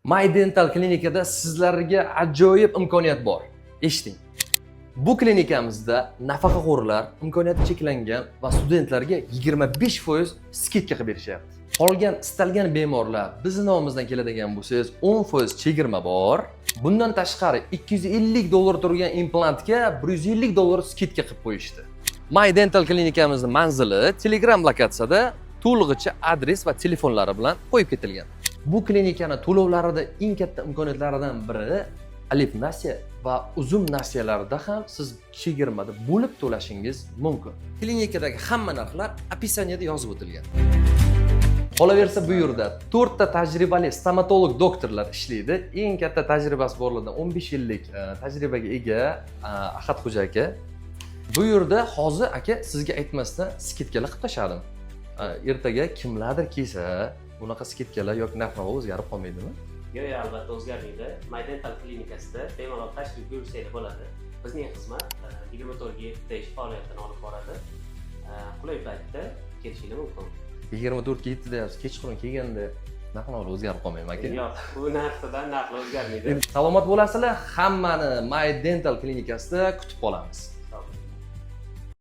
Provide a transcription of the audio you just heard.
My Dental klinikada sizlarga ajoyib imkoniyat bor. Eshiting. Bu klinikamizda nafaqaxo'rlar, imkoniyati cheklangan va studentlarga 25% скидка qilib berishyapti. Qolgan istalgan bemorlar bizni nomimizdan keladigan bo'lsangiz, 10% chegirma bor. Bundan tashqari 250 dollar turgan implantga 150 dollar скидка qilib qo'yishdi. My Dental klinikamizning manzili Telegram lokatsiyada to'lig'icha adres va telefonlari bilan qo'yib ketilgan. Bu klinikani to'lovlarida eng katta imkoniyatlaridan biri Alif nasiya va Uzum nasiyalarida ham siz chegirmada bo'lib to'lashingiz mumkin. Klinikadagi hamma narxlar описание da yozib o'tilgan. Qolaversa, bu yerda to'rtta tajribali stomatolog doktorlar ishlaydi. Eng katta tajribasi borlardan 15 yillik tajribaga ega Ahadxo'ja aka. Bu yerda hozir, aka, sizga aytmasdan скидка lar qilib tashladim. Ertaga kimlardir kelsa, bunaqa скидка lar yoki narx navo o'zgarib qolmaydimi? Yo'q, albatta o'zgarmaydi. My Dental klinikasida bemalol tashrif buyursanglar bo'ladi. Bizning xizmat 24:7 ish faoliyatini olib boradi. Qulay paytda kelishinglar mumkin. 24:7 deyapsiz, kechqurun kelganda narx navolar o'zgarib qolmaydimi, aka? Yo'q, bu narsadan narxlar o'zgarmaydi. Salomat bo'lasizlar, hammani My Dental klinikasida kutib qolamiz.